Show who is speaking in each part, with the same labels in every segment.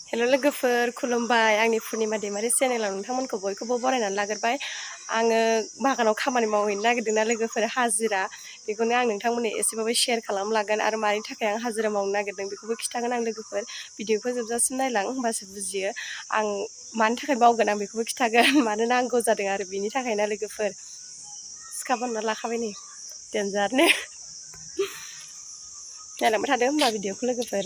Speaker 1: हेल' लोगोफोर खुलुमबाय आंनि पुर्निमा दैमारि चेनेलाव नोंथांमोनखौ बयखौबो बरायनानै लाग्रोबाय। आङो बागानाव खामानि मावहैनो नागिरदोंना लोगोफोर हाजिरा बेखौनो आं नोंथांमोननो एसेबाबो शेयार खालामलागोन आरो मानि थाखाय आं हाजिरा मावनो नागिरदों बेखौबो खिथागोन आं लोगोफोर। भिडिअखौ जोबजासिम नायलां होमबासो बुजियो आं मानि थाखाय मावगोन आं बेखौबो खिथागोन मानो नांगौ जादों आरो बिनि थाखायना लोगोफोर। सिखा बोनना लाखाबाय नै देन्जारनो नायलांबाय थादो होमबा भिडिअखौ लोगोफोर।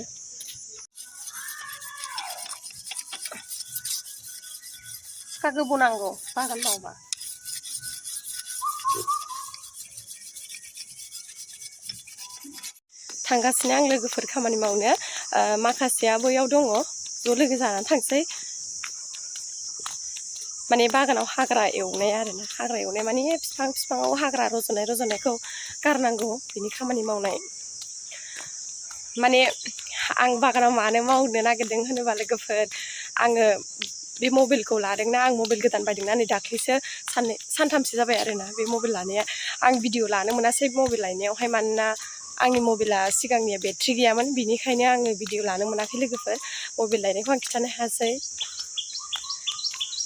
Speaker 1: सिखा गोबौ नांगौ बागान मावबा। थांगासिनो आं लोगोफोर खामानि मावनो माखासेया बैयाव दङ ज' लोगो जानानै थांसै। माने बागानाव हाग्रा एवनाय आरोना हाग्रा एवनाय माने बिफाङाव हाग्रा रज'नायखौ गारनांगौ बिनि खामानि मावनाय। माने आं बागानाव मानो मावनो नागिरदों होनोबा लोगोफोर आङो बे मबाइलखौ लादोंना आं मबाइल गोदान बायदोंना नै दाख्लैसो सानथामसो जाबाय आरोना बे मबाइल लानाया। आं भिडिअ लानो मोनासै मबाइल लायनायावहाय मानोना आंनि मबाइला सिगांनिया बेटारि गैयामोन बिनिखायनो आङो भिडिअ लानो मोनाखै लोगोफोर। मबाइल लायनायखौ आं खिन्थानो हायासै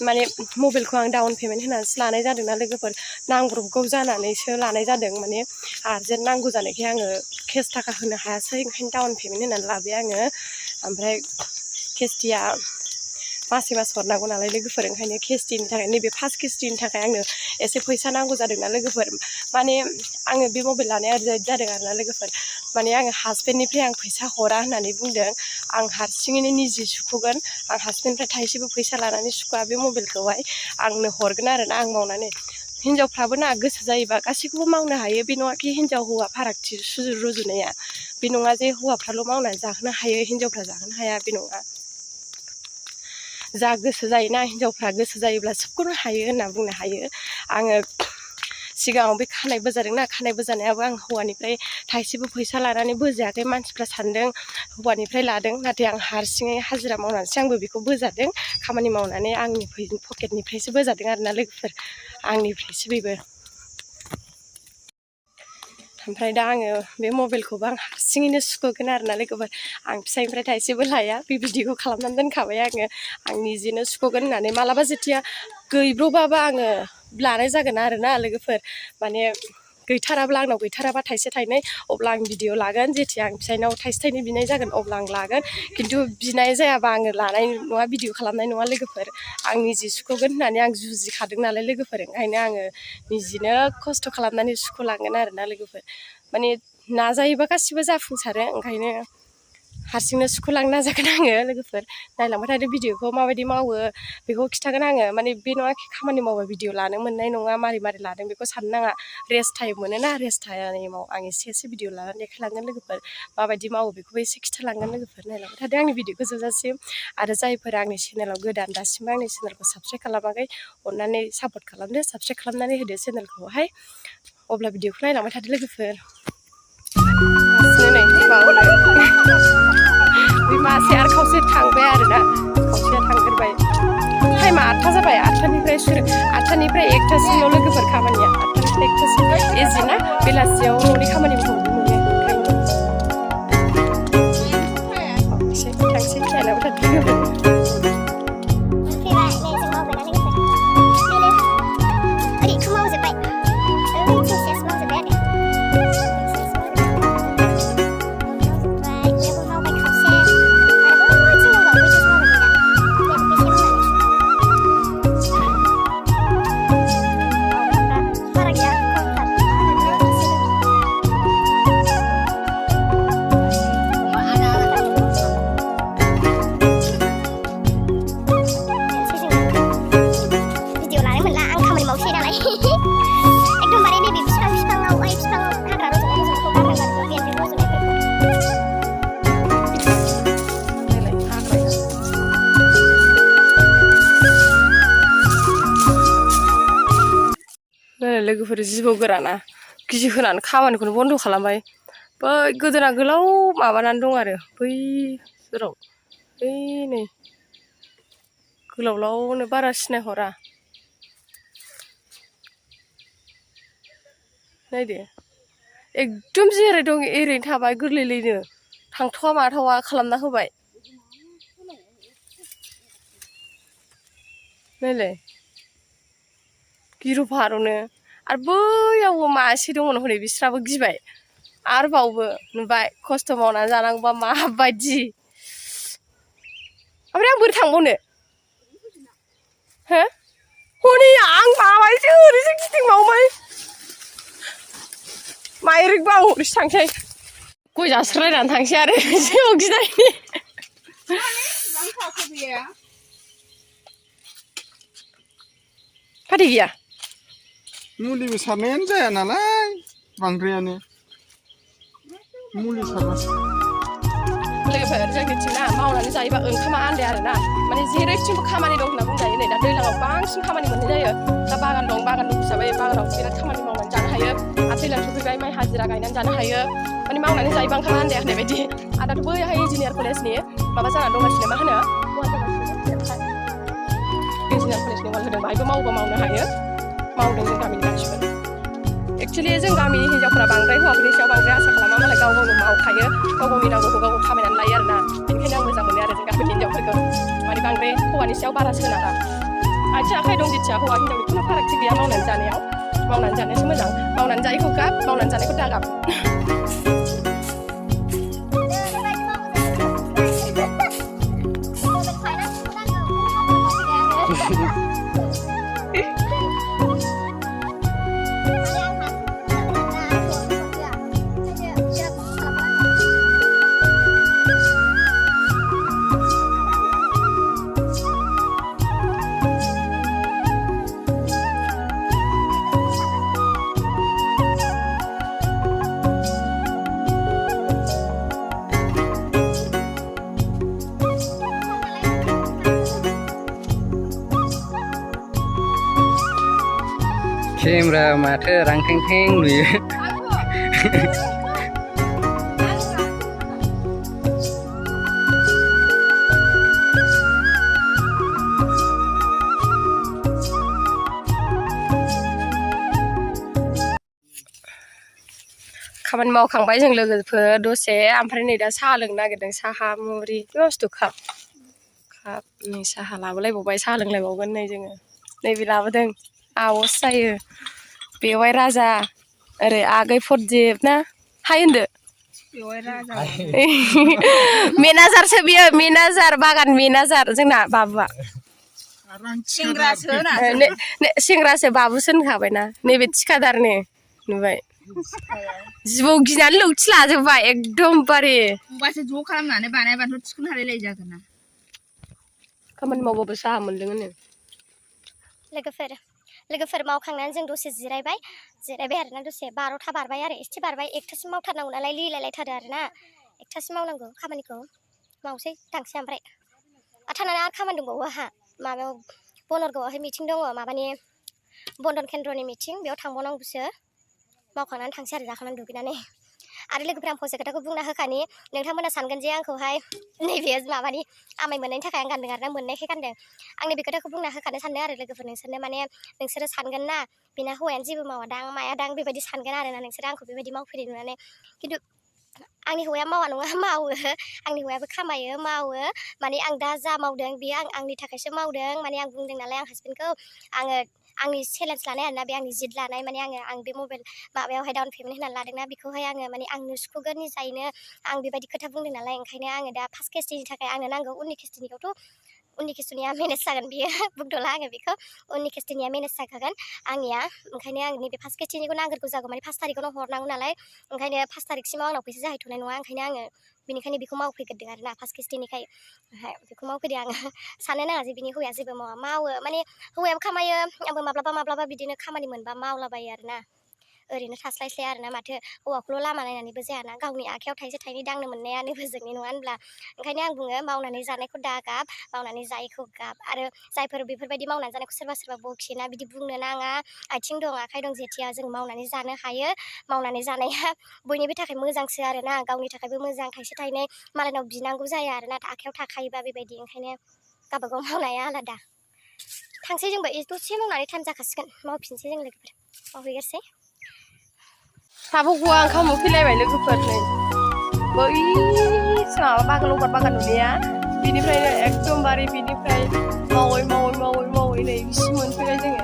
Speaker 1: माने मबाइलखौ आं डाउन पेमेन्ट होनानैसो लानाय जादोंना लोगोफोर। नांब्रबगौ जानानैसो लानाय जादों माने आरजेन्ट नांगौ जानायखाय आङो केस थाखा होनो हायासै ओंखायनो डाउन पेमेन्ट होनानै लाबाय आङो। ओमफ्राय केस्टिया मासै मास हरनांगौ नालाय लोगोफोर ओंखायनो केस्टिनि थाखाय नैबे फार्स्ट केस्टिनि थाखाय आंनो एसे फैसा नांगौ जादोंना लोगोफोर। माने आङो बे मबाइल लानाया ओरैबायदि जादों आरोना लोगोफोर माने आङो हासबेन्डनिफ्राय आं फैसा हरा होननानै बुंदों। आं हारसिङैनो निजि सुख'गोन आं हासबेन्डनिफ्राय थाइसेबो फैसा लानानै सुख'वा बे मबाइलखौहाय आंनो हरगोन आरोना आं मावनानै। हिनजावफ्राबो ना गोसो जायोबा गासैखौबो मावनो हायो बे नङाखि हिनजाव हौवा फारागथि रुजुनाया बे नङा जे हौवाफ्राल' मावनानै जाहोनो हायो हिनजावफ्रा जाहोनो हाया बे नङा। जा गोसो जायोना हिनजावफ्रा गोसो जायोब्ला सोबखौनो हायो होनना बुंनो हायो। आङो सिगाङाव बे खानाय बोजादोंना खानाय बोजानायाबो आं हौवानिफ्राय थाइसेबो फैसा लानानै बोजायाखै। मानसिफ्रा सानदों हौवानिफ्राय लादों नाथाय आं हारसिङै हाजिरा मावनानैसो आंबो बेखौ बोजादों। खामानि मावनानै आंनि पकेटनिफ्रायसो बोजादों आरोना लोगोफोर आंनिफ्रायसो बेबो। ओमफ्राय दा आङो बे मबाइलखौबो आं हारसिङैनो सुख'गोन आरोना लोगोफोर। आं फिसाइनिफ्राय थाइसेबो लाया बे भिडिअखौ खालामनानै दोनखाबाय आङो आं निजेनो सुख'गोन होननानै। मालाबा जेथिया गैब्रबाबा आङो लानाय जागोन आरोना लोगोफोर। माने गैथाराब्ला आंनाव गैथाराबा थाइसे थाइनै अब्ला आं भिडिअ लागोन। जेथिया आं फिसाइनाव थाइसे थाइनै बिनाय जागोन अब्ला आं लागोन खिन्थु बिनाय जायाबा आङो लानाय नङा भिडिअ खालामनाय नङा लोगोफोर। आं निजि सुख'गोन होननानै आं जुजिखादों नालाय लोगोफोर ओंखायनो आङो निजिनो खस्थ' खालामनानै सुख'लांगोन आरोना लोगोफोर। माने नाजायोबा गासिबो जाफुंसारो ओंखायनो हारसिंनो सुख'लांनो नाजागोन आङो लोगोफोर। नायलांबाय थादो भिडिअखौ माबायदि मावो बेखौ खिथागोन आङो। माने बे नङा खामानि मावबा भिडिअ लानो मोननाय नङा मारै मारै लादों बेखौ साननो नाङा। रेस्ट टाइम मोनोना रेस्ट टाइमाव आं एसे भिडिअ लानानै देखायलांगोन लोगोफोर। माबायदि मावो बेखौबो एसे खिथालांगोन लोगोफोर। नायलांबाय थादो आंनि भिडिअखौ जोबजासिम। आरो जायफोर आंनि चेनेलाव गोदान दासिमबो आंनि चेनेलखौ साबस्क्राइब खालामाखै अननानै सापर्ट खालामदो साबस्क्राइब खालामनानै होदो चेनेलखौहाय। अब्ला भिडिअखौ नायलांबाय थादो लोगोफोर। नै बावनो बे मासे आरो खावसे थांबाय आरोना खावसेया थांग्रोबाय। टाइमा 8था जाबाय 8थानिफ्राय 1थासिमल' लोगोफोर खामानिया 8थानिफ्राय 1थासिम इजि ना बेलासियाव न'नि खामानि मावनो मोनो ओंखायनो। थांसै नायलांबाय थादो लोगोफोर। लोगोफोर जिबौ गोराना गिजि होनानै खामानिखौनो बन्द' खालामबाय। बै गोदोना गोलाव माबानानै दं आरो बै जेराव बै नै गोलावलावनो बारा सिनायहरा। नायदो एकदम जेरै दं एरैनो थाबाय गोरलैलैनो थांथावा माथावा खालामना होबाय। नायलाय गिरु फारौनो आरो बैयावबो मासे दंमोन हनै बिस्राबो गिबाय आरो बावबो नुबाय खस्थ' मावनानै जानांगौबा माबायदि ओमफ्राय आं बोरै थांबावनो हो हनै आं माबायसो ओरैसो गिदिंबावबाय माइरैबो आं हरैसो थांसै गय जास्रायनानै थांसै आरो जेराव गिनायनि फाथै गैया
Speaker 2: मुलिबो सारनायानो जाया नालाय बांद्रायानो मुलि सारबासो
Speaker 1: लोगोफोर जोंनिथिंना मावनानै जायोबा ओंखामा आन्दाया आरोना माने जेरैथिंबो खामानि दं होनना बुंजायो नै दा दैज्लाङाव बांसिन खामानि मोननाय जायो दा बागान दं हिसाबै बागानाव बिराद खामानि मावनानै जानो हायो आरो दैज्लां सफैबाय माइ हाजिरा गायनानै जानो हायो माने मावनानै जायोबा ओंखामा आन्दाया होननाय बायदि आरो दाथ' बैहाय इन्जिनियार कलेजनि माबा जानानै दंगासिनो मा होनो इन्जिनियार कलेजनि वाल होदों बाहायबो मावबा मावनो हायो मावदों जों गामिनि मानसिफोर एक्चुवेलि जों गामिनि हिन्जावफोरा बांद्राय हौवाफोरनि सायाव बांद्राय आसा खालामा मालाय गाव गावनो मावखायो गाव गावनि नांगौखौ गाव खामायनानै लायो आरोना बेनिखायनो आं मोजां मोनो आरो जों गामिनि हिन्जावफोरखौ माने बांद्राय हौवानि सायाव बारा सोनारा आथिं आखाइ दं जेथिया हौवा हिन्जावनि खुनु फारागथि गैया मावनानै जानायाव मावनानै जानायासो मोजां मावनानै जायैखौ गाब मावनानै जानायखौ दागाब
Speaker 3: केमेरा माथो रांथें नुयो
Speaker 1: खामानि मावखांबाय जों लोगोफोर दसे ओमफ्राय नै दा साहा लोंनो नागिरदों साहा मुरि बुस्थु काप नै साहा लाबोलायबावबाय साहा लोंलायबावगोन नै जोङो नैबे लाबोदों आवस जायो बेवाइ राजा ओरै आगै फरदिप ना हाय होनदो मेनाजारसो बियो मेनाजार बागान मेनाजार जोंना बाबुआ सेंग्रासो बाबुसो होनखाबायना नैबे थिखादारनि नुबाय जिबौ गिनानै लौथि लाजोब्बाय एकदमबारे
Speaker 4: होमबासो ज' खालामनानै बानायबाथ' थिखोनो हालायलाय जागोन ना
Speaker 1: खामानि मावबाबो साहा मोनलोङो
Speaker 5: लोगोफोर मावखांनानै जों दसे जिरायबाय आरोना दसे 12था बारबाय आरो एसे बारबाय 1थासिम मावथारनांगौ नालाय लिलायलायथारो आरोना 1थासिम मावनांगौ खामानिखौ मावसै थांसै ओमफ्राय थानानै आरो खामानि दंबावो आंहा माबायाव बनरगावआवहाय मिटिं दङ माबानि बन्दन केन्द्रनि मिटिं बेयाव थांबावनांगौसो मावखांनानै थांसै आरो जाखांनानै दुगैनानै आरो लोगोफोरा आं फंसे खोथाखौ बुंना होखानि नोंथांमोना सानगोन जे आंखौहाय नैबे माबानि आमाय मोननायनि थाखाय आं गानदों आरोना मोननायखाय गानदों आंनि बे खोथाखौ बुंना होखानो सानदों आरो लोगोफोर नोंसोरनो माने नोंसोरो सानगोन ना बेना हौवायानो जेबो मावादां मायादां बेबायदि सानगोन आरोना नोंसोरो आंखौ बेबायदि मावफैदों नुनानै खिन्थु आंनि हौवाया मावा नङा मावो आंनि हौवायाबो खामायो मावो माने आं दा जा मावदों बेयो आंनि थाखायसो मावदों माने आं बुंदों नालाय आं हासबेन्डखौ आङो आंनि चेलेन्ज लानाय आरोना बे आंनि जिद लानाय माने आं बे मबाइल माबायावहाय डाउन पेमेन्ट होनानै लादोंना बेखौहाय आङो माने आंनो सुख'गोन निजायैनो आं बेबायदि खोथा बुंदों नालाय ओंखायनो आङो दा फार्स्ट किस्तिनि थाखाय आंनो नांगौ उननि किस्तिनिया मेनेज जागोन बियो बुंथ'ला आङो बेखौ उननि किस्तिनिया मेनेज जाखागोन आंनिया ओंखायनो आं नैबे फार्स्ट किस्तिनिखौ नांगौ जागौ माने 5 तारिखआवनो हरनांगौ नालाय ओंखायनो 5 तारिखसिमाव आंनाव फैसा जाहैथ'नाय नङा ओंखायनो आङो बेनिखायनो बेखौ मावफैग्रोदों आरोना फार्स्ट किस्तिनिखाय बेखौ मावफैदों आङो साननो नाङा जे बिनि हौवाया जेबो मावो माने हौवायाबो खामायो आंबो माब्लाबा बिदिनो खामानि मोनबा मावलाबायो आरोना ओरैनो थास्लायस्लाय आरोना माथो हौवाखौल' लामा नायनानैबो जायाना गावनि आखायाव थाइसे थाइनै दांनो मोननायानो मोजांनि नङा होनब्ला ओंखायनो आं बुङो मावनानै जानायखौ दा गाब मावनानै जायैखौ गाब आरो जायफोर बेफोरबायदि मावनानै जानायखौ सोरबा बखियोना बिदि बुंनो नाङा आथिं दं आखाइ दं जेथिया जों मावनानै जानो हायो मावनानै जानाया बयनिबो थाखाय मोजांसो आरोना गावनि थाखायबो मोजां थाइसे थाइनै मालायनाव बिनांगौ जाया आरोना आखायाव थाखायोबा बेबायदि ओंखायनो गावबागाव मावनाया आलादा थांसै जोंबो दसे मावनानै टाइम जाखासिगोन मावफिनसै जों लोगोफोर मावहैग्रोसै
Speaker 1: थाबोगौआ ओंखाम उखैलायबाय लोगोफोर नै बै माबा बागान नुनाया बिनिफ्रायनो एकदमबारे बिनिफ्राय मावै नै बिसिम मोनफैबाय जोङो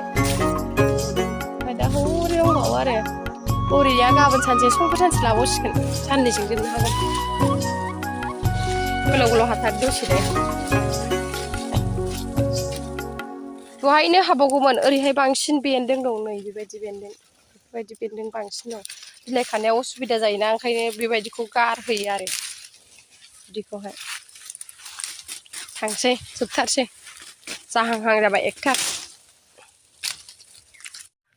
Speaker 1: ओमफ्राय दा हरै दंबावो आरो हरैया गाबोन सानसे समफोर सानसे लाबावसिगोन साननैजों जोबनो हागोन गोलाव गोलाव हाथार दसे दे दहायनो हाबावगौमोन ओरैहाय बांसिन बेन्दों दं नै बेबायदि बेन्दों बांसिन दं बिलाइ खानायाव उसुबिदा जायोना ओंखायनो बेबायदिखौ गारहोयो आरो बिदिखौहाय थांसै जोबथारसै जाहांहां जाबाय एकथा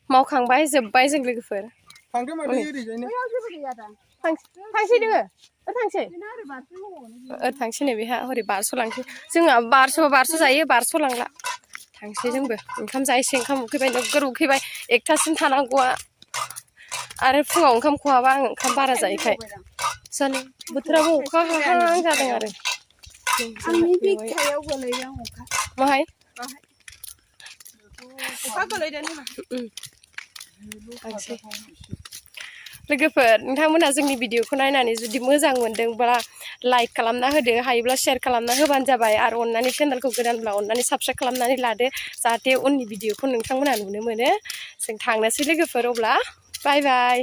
Speaker 1: मावखांबाय जोब्बाय जों लोगोफोर
Speaker 2: थांदो मादै ओरैजायनो
Speaker 1: थांसै नोङो थांसै थांसै नै बेहा हरै बारस'लांसै जोंहा बारस' जायो बारस'लांला थांसै जोंबो ओंखाम जाहैसै ओंखाम उखैबाय नोगोर उखैबाय एकथासिम थानांगौआ आरो फुङाव ओंखाम खहाबा आं ओंखाम बारा जायोखाय जानो बोथोराबो अखा हाहां जादों आरो
Speaker 4: आंनि बिखायाव गोलैदों अखा
Speaker 1: माहाय
Speaker 4: अखा गोलैदों
Speaker 1: लोगोफोर नोंथांमोनहा जोंनि भिडिअखौ नायनानै जुदि मोजां मोनदोंब्ला लाइक खालामना होदो हायोब्ला शेयार खालामना होबानो जाबाय आरो अननानै चेनेलखौ गोदानब्ला अननानै साबस्क्राइब खालामनानै लादो जाहाथे उननि भिडिअखौ नोंथांमोनहा नुनो मोनो जों थांनोसै लोगोफोर अब्ला बाय बाय